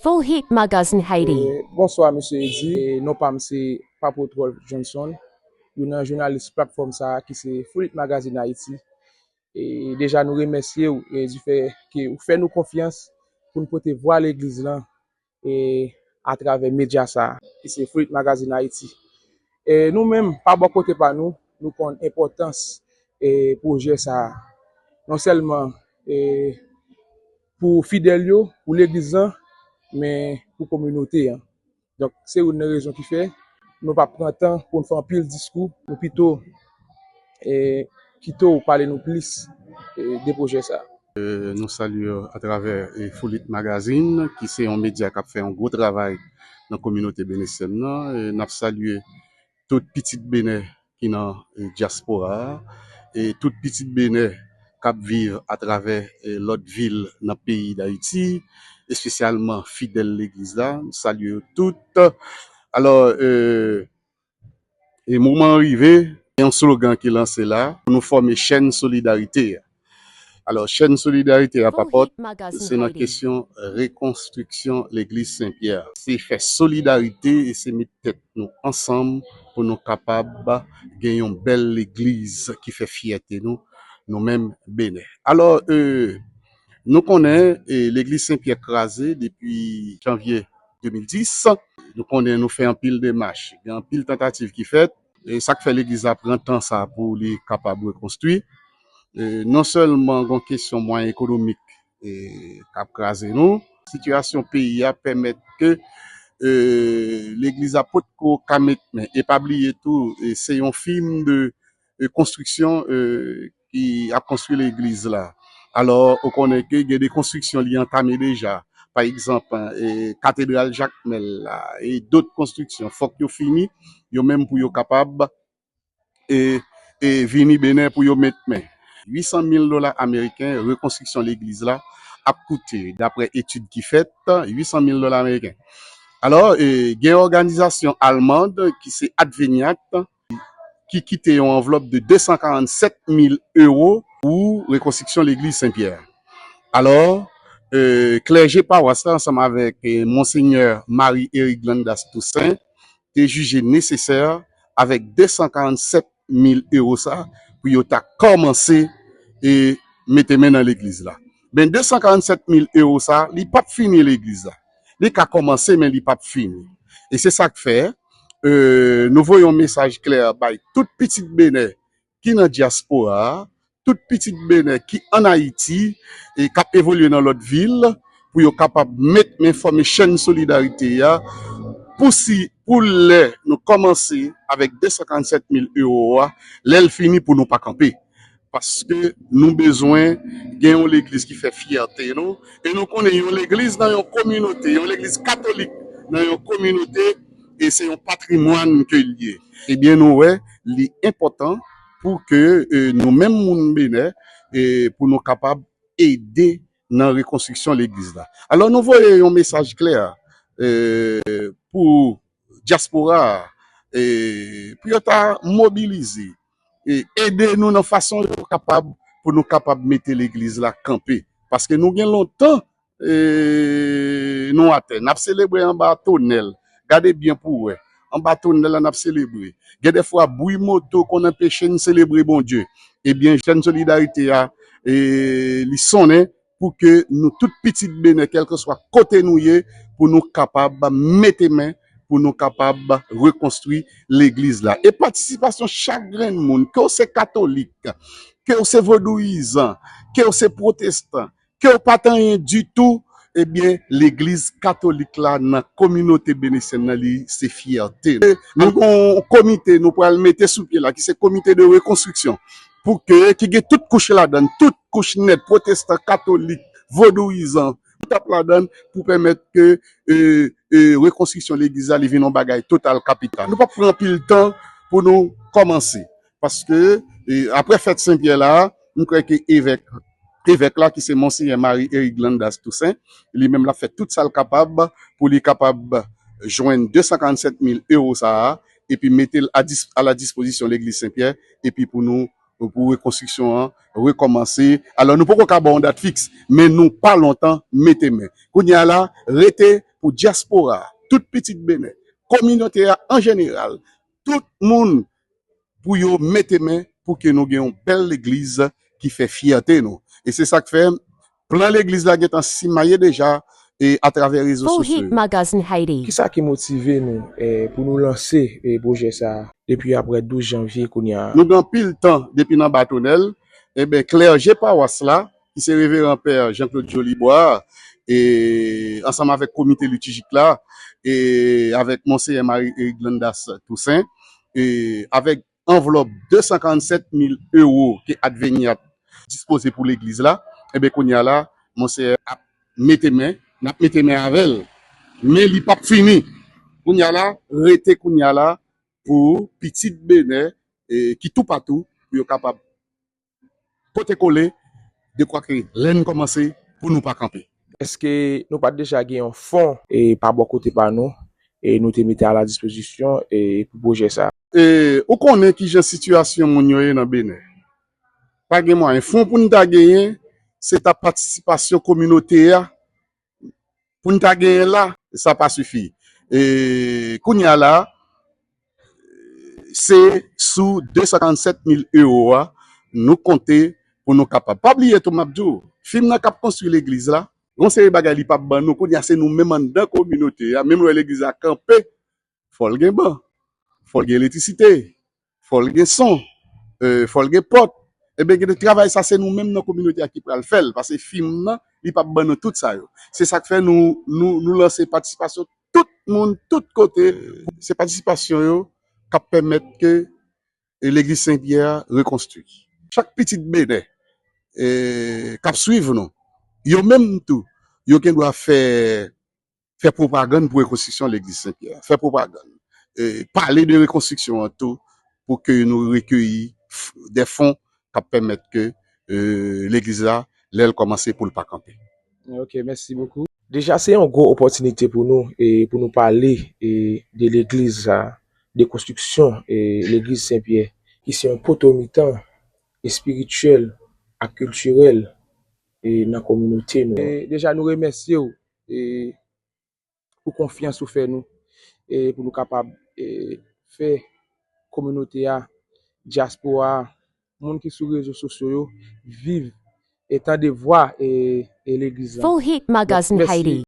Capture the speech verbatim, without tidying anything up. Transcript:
Full Hit Magazine Haiti. E, bonswa, mesye Eddy. E, non pa m se Papo Twelve Johnson, youn nan jounalis platfòm sa a ki se Full Hit Magazine Haiti. E, deja, nou remèsye w e, di fè ke ou fè nou konfyans pou n pote vwa legliz lan e, atravè medya sa a, ki se Full Hit Magazine Haiti. E, nou menm, pa bò kote pa nou, nou konn enpòtans e, pwojè sa a. Non sèlman e, pou fidèl yo, pou legliz lan, men pou kominote an. Donk, se youn nan rezon ki fè nou p ap pran tan pou n fè anpil diskou, nou pito e, kite w pale nou plis e, de pwojè sa a. Nou salye w atravè e, Full Hit Magazine, ki se yon medya k ap fè yon gwo travay nan kominote benesyèn nan. E, n ap salye tout pitit Benè ki nan e, dyaspora a, e tout pitit Benè k ap viv atravè e, lòt vil nan peyi Dayiti, espesyalman fidèl legliz la. M salye yo tout. Alò, e, e moman an rive, gen yon slogan ki lanse la, pou nou fòme chèn solidarite a. Alò, chèn solidarite a pa pòt, se nan kesyon rekonstriksyon legliz Sen Pyè. Se fè solidarite e se met tèt nou ansanm pou nou kapab gen yon bèl legliz ki fè fyète nou, nou menm Benè. Alò, e, nou konnen e, legliz Sen Pyè kraze depi janvye de mil dis. Nou konnen nou fè anpil demach, gen anpil tantativ ki fèt. E sa k fè legliz la pran tan sa pou li kapab rekonstwi. E non sèlman gon kesyon mwayen ekonomik e, k ap kraze nou, sitiyasyon peyi a pèmèt ke e, legliz la potko ka met men. E pa bliye tou, e, se yon fim de e, konstriksyon e, ki ap konstwi legliz la. Alò, ou konnen ke gen de konstriksyon li antame deja. Pa egzanp, e, katedral Jakmèl la e dòt konstriksyon, fòk yo fini, yo menm pou yo kapab e, e vini Benè pou yo met men. Uit san mil dola ameriken, rekonstriksyon legliz la ap koute, daprè etid ki fèt, uit san mil dola ameriken. Alò, e, gen òganizasyon almand ki se Adveniat, ki kite yon anvlòp de de san karannsèt mil ewo pou rekonstriksyon legliz Sen Pyè. Alò, e, klèje pawas la ansanm avèk e, Monsenyè Marie Eriglandas Toussaint te jije nesesè avèk de san karannsèt mil ewo sa pou yo ta kòmanse e, mete men nan legliz la. Men de san karannsèt mil ewo sa, li p ap fini legliz la. Li ka kòmanse, men li p ap fini. E se sa k fè, e, nou voye yon mesaj klè bay tout pitit Benè ki nan dyaspora a, tout pitit Benè ki ann Ayiti e k ap evolye nan lòt vil, pou yo kapab met men fòme chèn solidarite a, pou si, pou lè nou kòmanse avèk de san karannsèt mil ewo a, lè l fini pou nou pa kanpe. Paske nou bezwen gen yon legliz ki fè fyète nou. E nou konnen yon legliz nan yon kominote, yon legliz katolik nan yon kominote, e se yon patrimwàn ke l ye. Ebyen, nou wè, li enpòtan pou ke e, nou menm moun Benè, e, pou nou kapab ede nan rekonstriksyon legliz la. Alò, nou voye yon mesaj klè e, pou dyaspora a, e, pou yo ta mobilize, e, ede nou nan fason yo kapab, pou nou kapab mete legliz la kanpe. Paske nou gen lontan e, nou atè. N ap selebre anba tonèl. Gade byen pou w wè. Anba tonèl la, n ap selebre. Gen de fwa, bri moto konn anpeche n selebre Bondye. Ebyen, chèn solidarite a, e, li sonnen pou ke nou tout pitit Benè, kèlkeswa kote nou ye, pou nou kapab mete men, pou nou kapab rekonstwi legliz la. E patisipasyon chak grenn moun, ke w se katolik, ke w se vodouyizan, ke w se pwotestan, ke w pa t anyen ditou, ebyen, legliz katolik la nan kominote benesyèn nan, li se fyète nou. Nou gen yon komite nou pral mete sou pye la, ki se komite de rekonstriksyon, pou ke, ki gen tout kouch ladan l, tout kouch nèt, pwotestan, katolik, vodouyizan, tout ap ladan l pou pèmèt ke e, e, rekonstriksyon legliz la, li vin yon bagay total kapital. Nou p ap pran anpil tan pou nou kòmanse. Paske, e, aprè fèt Sen Pyè la, m kwè ke evèk, evèk la, ki se Monsenyè Marie Eriglandas Toussaint, li menm l ap fè tout sa l kapab pou li kapab jwenn de san karannsèt mil ewo sa a, epi mete l a dis-, a la dispozisyon legliz Sen Pyè, epi pou nou, pou rekonstriksyon an rekòmanse. Alò, nou poko ka ba w yon dat fiks, men nou pa lontan mete men. Kounye a la, rete pou dyaspora, tout pitit Benè, kominote a an jeneral, tout moun pou yo mete men pou ke nou gen yon bèl legliz ki fè fyète nou. E se sa k fè plan legliz la gentan simaye deja e atravè rezo sosyo yo. Kisa ki motive nou eh, pou nou lanse eh, pwojè sa a depi apre douz janvye kounye a? Nou gen anpil tan depi nan Batonèl, enben klèje pawas la, ki se Reveran Pè Jean Claude Jolibois, e ansanm avèk komite litijik la, e avèk Monseyè Marie Eric Glandas Toussaint, e avèk anvlòp de san karannsèt mil ewo ke Adveniat dispoze pou legliz la, enben kounye a la, Monseyè ap mete men, n ap mete men avè l. Men li p ap fini. Kounye a la, rete kounye a la pou pitit Benè eh, ki toupatou pou yo kapab pote kole, dekwa ke lè n kòmanse pou nou pa kanpe. Èske nou pa t deja gen yon fon e pa bò kote pa nou e nou te mete a la dispozisyon e pou pwojè sa a? E ou konnen kijan sitiyasyon moun yo ye nan Benè. Pa gen mwayen. Fon pou n ta genyen, se ta patisipasyon kominote a. Pou n ta genyen la, sa pa sifi. E kounye a la, se sou de san karannsèt mil ewo a nou konte pou nou kapab. Pa bliye tou, m ap di w, fim nan k ap konstwi legliz la, yon seri bagay li p ap ban nou, kounye a se nou menm anndan kominote a, menm lè legliz la kanpe, fò l gen ban, fò l gen elektrisite, fò l gen son, eh, fò l gen pòt. Ebyen, gen de travay sa, se nou menm nan kominote a ki pral fè l, paske fim nan, li p ap ban nou tout sa yo. Se sa k fè nou, nou, nou lanse patisipasyon tout moun, tout kote. Se patisipasyon yo k ap pèmèt ke eh, legliz Sen Pyè a rekonstwi. Chak pitit Benè eh, k ap swiv nou, yo menm tou, yo gen dwa fè fè pwopagann pou rekonstriksyon legliz Sen Pyè a, fè pwopagann, eh, pale de rekonstriksyon an tou pou ke nou rekeyi de fon k ap pèmèt ke eh, legliz la, lè l kòmanse pou l pa kanpe. Ok, mèsi bokou. Deja se yon gwo opòtinite pou nou e pou nou pale e de legliz sa, de konstriksyon e legliz Sen Pyè ki se yon poto mitan espirityèl ak kiltirèl e nan kominote nou. E deja nou remèsye w e pou konfyans ou fè nou e pou nou kapab e fè kominote a, dyaspora a, moun ki sou rezo sosyo yo viv e tande vwa e, e legliz la. Mèsi.